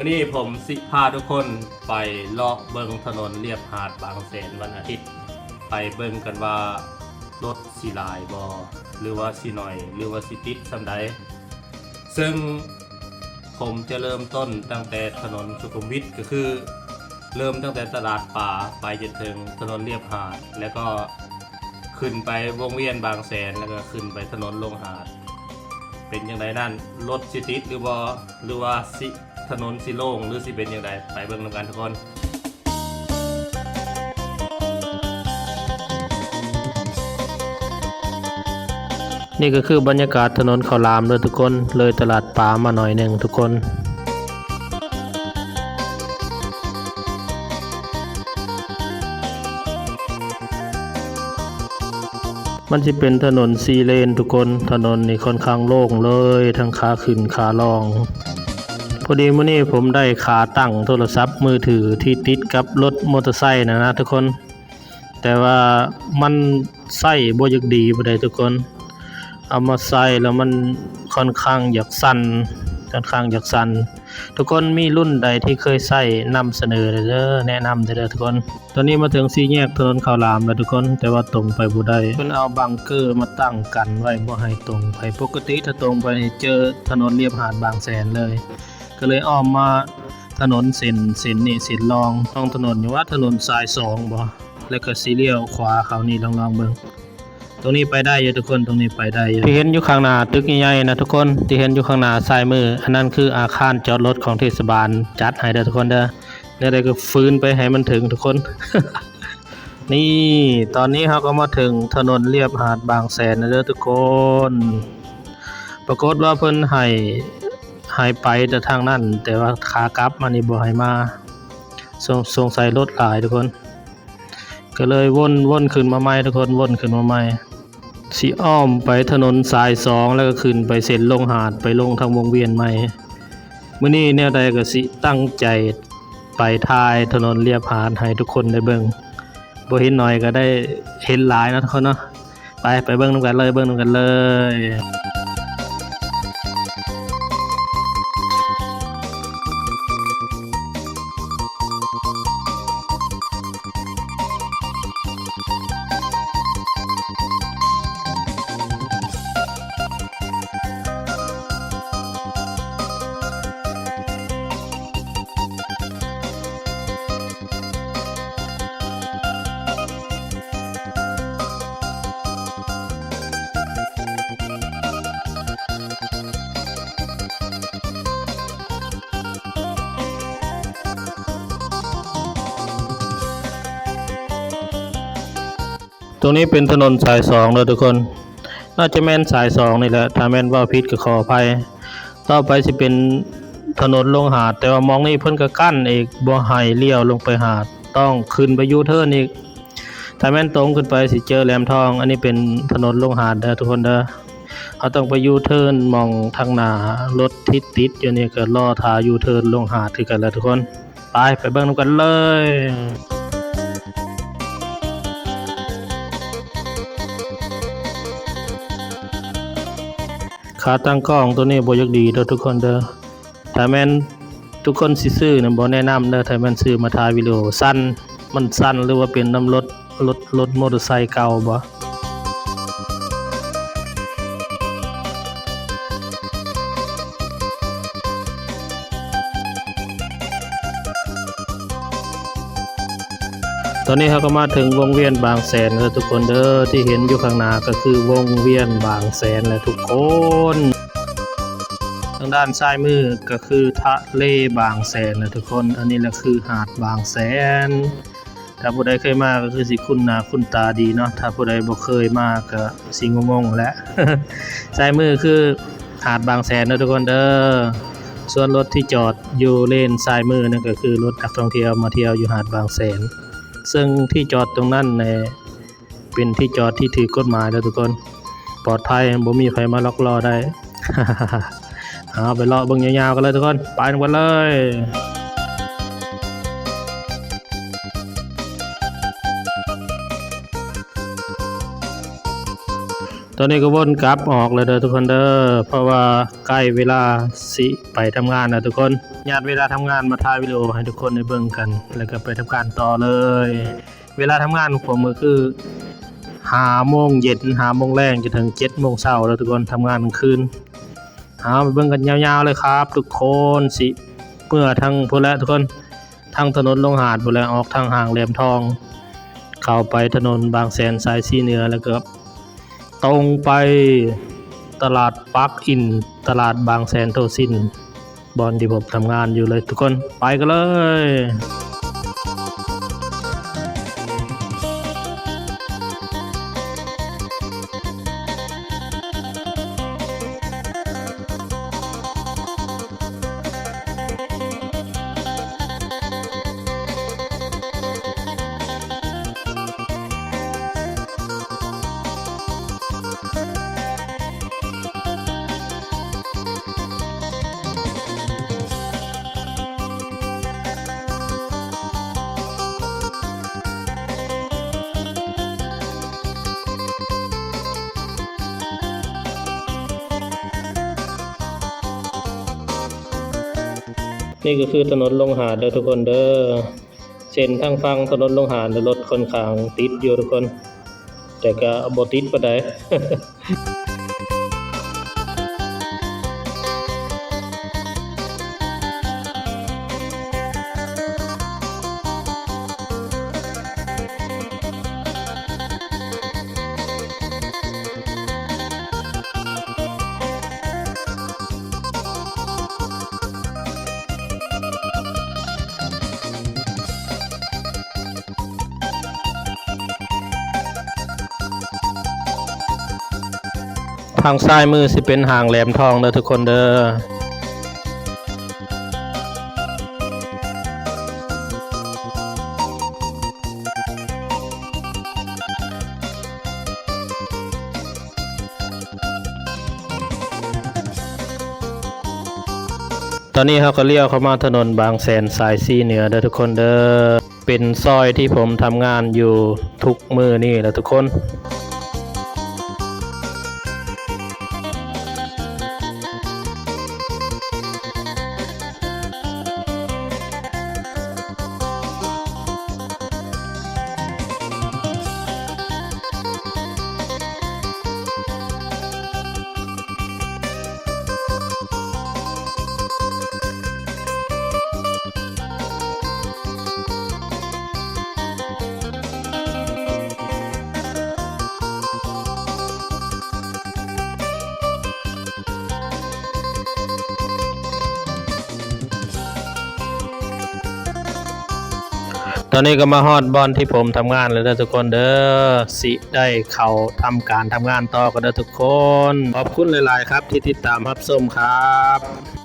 ມື້ນີ້ຜົມຊິພາທຸກຄົນໄປເລາະເບິ່ງຖະໜົນລຽບຫາດບາງແສນວັນອາທິດ, ໄປເບິ່ງກັນວ່າລົດຊິຫຼາຍບໍ່ ຫຼືວ່າຊິໜ້ອຍ ຫຼືວ່າຊິຕິດສ່ຳໃດ. ເຊິ່ງ ຜົມຈະເລີ່ມຕົ້ນຕັ້ງແຕ່ຖະໜົນສຸຂຸມວິດ ກໍຄືເລີ່ມຕັ້ງແຕ່ຕະຫຼາດປາໄປຈົນເຖິງຖະໜົນລຽບຫາດ ແລ້ວກໍຂຶ້ນໄປວົງວຽນບາງແສນ ແລ້ວກໍຂຶ້ນໄປຖະໜົນລົງຫາດ. ເປັນຈັ່ງໃດນັ້ນ ລົດຊິຕິດຫຼືບໍ່ ຫຼືວ່າຊິ ຖະໜົນຊິໂລ່ງ ຫຼືຊິເປັນຈັ່ງໃດ ໄປເບິ່ງນຳກັນທຸກຄົນ. ນີ້ກໍຄືບັນຍາກາດຖະໜົນເຂົ້າຫຼາມເດີທຸກຄົນ, ເລີຍຕະຫຼາດປາມາໜ້ອຍໜຶ່ງທຸກຄົນ. ມັນຊິເປັນຖະໜົນສີ່ເລນທຸກຄົນ, ຖະໜົນນີ້ຄ່ອນຂ້າງໂລ່ງເລີຍ ທັງຂາຂຶ້ນຂາລ່ອງ. ພໍດີມື້ນີ້ຜົມໄດ້ຂາຕັ້ງໂທລະສັບມືຖືທີ່ຕິດກັບລົດມໍເຕີໄຊນັ້ນນະທຸກຄົນ, ແຕ່ວ່າມັນໃຊ້ບໍ່ຢາກດີປານໃດທຸກຄົນ. ເອົາມາໃຊ້ແລ້ວມັນຄ່ອນຂ້າງຢາກສັ່ນ, ຄ່ອນຂ້າງຢາກສັ່ນ. ທຸກຄົນມີລຸ້ນໃດທີ່ເຄີຍໃຊ້ນຳສະເໜີເດີ, ແນະນຳເດີທຸກຄົນ. ຕອນນີ້ມາເຖິງສີ່ແຍກຖະໜົນເຂົ້າຫຼາມແລ້ວທຸກຄົນ, ແຕ່ວ່າຕົງໄປບໍ່ໄດ້. ເພິ່ນເອົາບັງເກີມາຕັ້ງກັນໄວ້ບໍ່ໃຫ້ຕົງໄປ. ປົກກະຕິຖ້າຕົງໄປນີ້ເຈີຖະໜົນລຽບຫາດບາງແສນເລີຍ, ກໍເລີຍອ້ອມມາຖະໜົນເສັ້ນ, ເສັ້ນນີ້ເສັ້ນລອງ, ລອງຖະໜົນຢູ່ວ່າຖະໜົນສາຍສອງບໍ່, ແລ້ວກໍຊິລ້ຽວຂວາເຂົ້ານີ້, ລອງ, ລອງເບິ່ງ. ຕົງນີ້ໄປໄດ້ຢູ່ທຸກຄົນ, ຕົງນີ້ໄປໄດ້ຢູ່. ທີ່ເຫັນຢູ່ຂ້າງໜ້າຕຶກໃຫຍ່ໆນະທຸກຄົນ, ທີ່ເຫັນຢູ່ຂ້າງໜ້າຊ້າຍມື, ອັນນັ້ນຄືອາຄານຈອດລົດຂອງເທດສະບານຈັດໃຫ້ເດີທຸກຄົນເດີ. ແນວໃດກໍຝືນໄປໃຫ້ມັນເຖິງທຸກຄົນ. ນີ້ ຕອນນີ້ເຮົາກໍມາເຖິງຖະໜົນລຽບຫາດບາງແສນແລ້ວເດີທຸກຄົນ. ປາກົດວ່າເພິ່ນໃຫ້, ໃຫ້ໄປແຕ່ທາງນັ້ນ, ແຕ່ວ່າຂາກັບມານີ້ບໍ່ໃຫ້ມາ. ສົງ, ສົງໄສລົດຫຼາຍທຸກຄົນ. ກໍເລີຍວົນ, ວົນຂຶ້ນມາໃໝ່ທຸກຄົນ, ວົນຂຶ້ນມາໃໝ່. ຊິອ້ອມໄປຖະໜົນສາຍສອງ ແລ້ວກໍຂຶ້ນໄປເສັ້ນລົງຫາດ, ໄປລົງທາງວົງວຽນໃໝ່. ມື້ນີ້ແນວໃດກໍຊິຕັ້ງໃຈໄປຖ່າຍຖະໜົນລຽບຫາດໃຫ້ທຸກຄົນໄດ້ເບິ່ງ. ບໍ່ເຫັນໜ້ອຍກໍໄດ້ເຫັນຫຼາຍເນາະທຸກຄົນເນາະ. ໄປ, ໄປເບິ່ງນຳກັນເລີຍ, ເບິ່ງນຳກັນເລີຍ. ຕົງນີ້ເປັນຖະໜົນສາຍສອງເດີທຸກຄົນ, ໜ້າຈະແມ່ນສາຍສອງນີ້ແຫຼະ, ຖ້າແມ່ນເວົ້າຜິດກໍຂໍອະໄພ. ຕໍ່ໄປຊິເປັນຖະໜົນລົງຫາດ, ແຕ່ວ່າໝ່ອງນີ້ເພິ່ນກໍກັ້ນອີກ, ບໍ່ໃຫ້ລ້ຽວລົງໄປຫາດ, ຕ້ອງຂຶ້ນໄປຢູເທີນອີກ. ຖ້າແມ່ນຕົງຂຶ້ນໄປຊິເຈີແຫຼມທອງ. ອັນນີ້ເປັນຖະໜົນລົງຫາດເດີທຸກຄົນເດີ. ເຮົາຕ້ອງໄປຢູເທີນໝ່ອງທາງໜ້າລົດທີ່ຕິດຢູ່ນີ້, ກໍລໍຖ້າຢູເທີນລົງຫາດຄືກັນແຫຼະທຸກຄົນ. ໄປ, ໄປເບິ່ງນຳກັນເລີຍ. ຂາຕັ້ງກ້ອງຕົວນີ້ບໍ່ຢາກດີເດີທຸກຄົນເດີ. ຖ້າແມ່ນທຸກຄົນຊິຊື້ນະ ບໍ່ແນະນຳເດີ, ຖ້າແມ່ນຊື້ມາຖ່າຍວິດີໂອ. ສັ່ນ, ມັນສັ່ນ ຫຼືວ່າເປັນນຳລົດ ລົດ, ລົດມໍເຕີໄຊເກົ່າບໍ່? ຕອນນີ້ເຮົາກໍມາເຖິງວົງວຽນບາງແສນແລ້ວທຸກຄົນເດີ. ທີ່ເຫັນຢູ່ຂ້າງໜ້າກໍຄືວົງວຽນບາງແສນແຫຼະທຸກຄົນ. ທາງດ້ານຊ້າຍມືກໍຄືທະເລບາງແສນແຫຼະທຸກຄົນ. ອັນນີ້ແຫຼະຄືຫາດບາງແສນ. ຖ້າຜູ້ໃດເຄີຍມາກໍຄືຊິຄຸ້ນໜ້າຄຸ້ນຕາດີເນາະ, ຖ້າຜູ້ໃດບໍ່ເຄີຍມາກໍຊິງົງໆແຫຼະ. ຊ້າຍມືຄືຫາດບາງແສນເດີທຸກຄົນເດີ. ສ່ວນລົດທີ່ຈອດຢູ່ເລນຊ້າຍມືນັ້ນກໍຄືລົດນັກທ່ອງທ່ຽວມາທ່ຽວຢູ່ຫາດບາງແສນ, ເຊິ່ງທີ່ຈອດຕົງນັ້ນແຫຼະ ເປັນທີ່ຈອດທີ່ຖືກກົດໝາຍເດີທຸກຄົນ, ປອດໄພ, ບໍ່ມີໃຜມາລັອກລໍ້ໄດ້. ເອົາ ໄປເລາະເບິ່ງຍາວໆກັນເລີຍທຸກຄົນ, ໄປນຳກັນເລີຍ. ເ ຕອນນີ້ກໍວົນກັບອອກແລ້ວເດີທຸກຄົນເດີ ເພາະວ່າໃກ້ເວລາຊິໄປທຳງານແລ້ວທຸກຄົນ. ຍາດເວລາທຳງານມາຖ່າຍວິດີໂອໃຫ້ທຸກຄົນໄດ້ເບິ່ງກັນ ແລ້ວກໍໄປທຳການຕໍ່ເລີຍ. ເວລາທຳງານຂອງຜົມກໍຄືຫ້າໂມງເຢັນ ຫ້າໂມງແລງ ຈົນເຖິງເຈັດໂມງເຊົ້າເດີທຸກຄົນ ທຳງານກາງຄືນ. ເຮົາໄປເບິ່ງກັນຍາວໆເລີຍຄັບທຸກຄົນ. ຊິເມືອທາງພຸ້ນແຫຼະທຸກຄົນ ທາງຖະໜົນລົງຫາດພຸ້ນແຫຼະ ອອກທາງຫ້າງແຫຼມທອງ ເຂົ້າໄປຖະໜົນບາງແສນສາຍສີເໜືອ ແລ້ວກໍຕົງໄປຕະຫຼາດປາກອິນ ຕະຫຼາດບາງແສນໂທຊິນ ບ່ອນທີ່ຜົມທຳງານຢູ່ເລີຍທຸກຄົນ. ໄປກັນເລີຍ. ນີ້ກໍຄືຖະໜົນລົງຫາດເດີທຸກຄົນເດີ. ເສັ້ນທາງຝັ່ງຖະໜົນລົງຫາດ ລົດຂ້ອນຂ້າງຕິດຢູ່ທຸກຄົນ ແຕ່ກໍບໍ່ຕິດປານໃດ. ທາງຊ້າຍມືຊິເປັນຫ້າງແຫຼມທອງເດີທຸກຄົນເດີ. ຕອນນີ້ເຮົາກໍລ້ຽວເຂົ້າມາຖະໜົນບາງແສນສາຍສີເໜືອເດີທຸກຄົນເດີ. ເປັນຊອຍທີ່ຜົມທຳງານຢູ່ທຸກມື້ນີ້ແຫຼະທຸກຄົນ. ຕອນນີ້ກໍມາຮອດບ່ອນທີ່ຜົມທຳງານແລ້ວເດີທຸກຄົນເດີ. ຊິໄດ້ເຂົ້າທຳການທຳງານຕໍ່ກັນເດີທຸກຄົນ. ຂອບຄຸນຫຼາຍໆຄັບທີ່ຕິດຕາມຮັບຊົມຄັບ.